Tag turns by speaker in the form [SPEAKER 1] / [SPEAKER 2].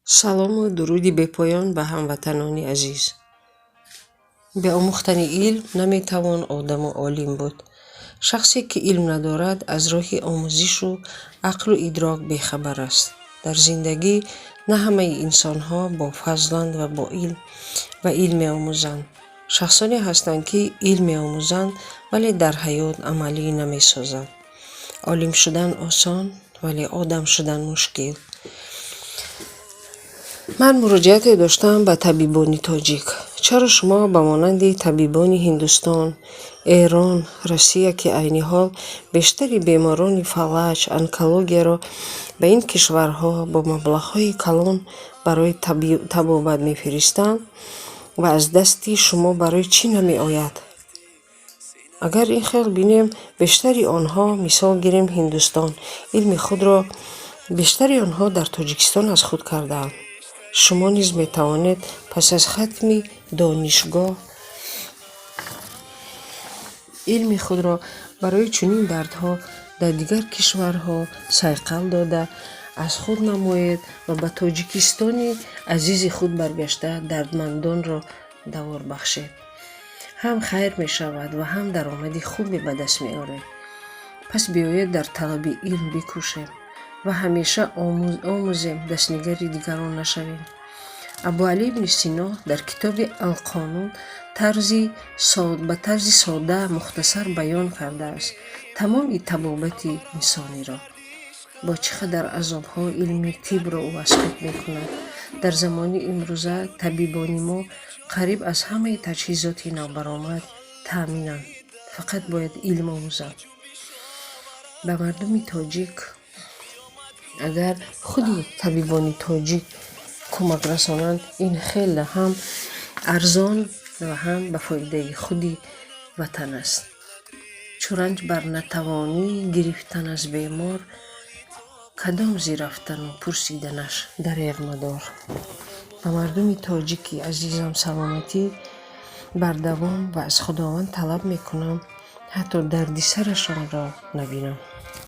[SPEAKER 1] Салому дуруди бепоён ба ҳамватанони азиз. Бе омӯхтани илм наметавон одаму олим буд. Шахсе, ки илм надорад, аз роҳи омӯзишу ақлу идрок бехабар аст. Дар зиндагӣ на ҳамаи инсонҳо бофазланд ва бо илм ва илм меомӯзанд. Шахсоне ҳастанд, ки илм меомӯзанд, вале дар ҳаёт амалӣ намесозанд. Олим шудан осон, вале одам шудан мушкил. Ман муроҷиате доштам ба табибони тоҷик. Чаро шумо ба монанди табибони Ҳиндустон, Эрон, Россия, ки айни ҳол бештари беморони фалаҷ, онкологияро ба ин кишварҳо бо маблағҳои калон барои табобат мефиристанд ва аз дасти шумо барои чӣ намеояд? Агар ин хел бинем, бештари онҳо, мисол гирем Ҳиндустон, илми худро бештари онҳо дар Тоҷикистон аз худ кардаанд. Шумо низ метавонед пас аз хатми донишгоҳ илми худро барои чунин дардҳо дар дигар кишварҳо сайқал дода, аз худ намоед ва ба Тоҷикистони азизи худ баргашта дардмандонро давор бахшед. Ҳам хайр мешавад ва ҳам даромади хубе ба даст меоред. Пас биёед, дар талаби илм бикӯшем ва ҳамеша омӯзем, дастнигари дигарон нашавем. Абуалӣ ибни Сино дар китоби Алқонун ба тарзи сода, мухтасар баён кардааст тамоми табобати инсониро. Бо чӣ қадар азобҳо илми тибро ӯ аз худ мекунад. Дар замони имрӯза табибони мо қариб аз ҳамаи таҷҳизоти навбаромад таъминанд, фақат бояд илм омӯзанд. Ба мардуми тоҷик агар худи табибони тоҷик кӯмак расонанд, ин хеле ҳам арзон ва ҳам ба фоидаи худи ватан аст. Чу ранҷ бар натавонӣ гирифтан аз бемор, кадом зи рафтану пурсиданаш дареғ мадор. Ба мардуми тоҷики азизам саломатӣ бардавом ва аз Худованд талаб мекунам, ҳатто дарди сарашонро набинам.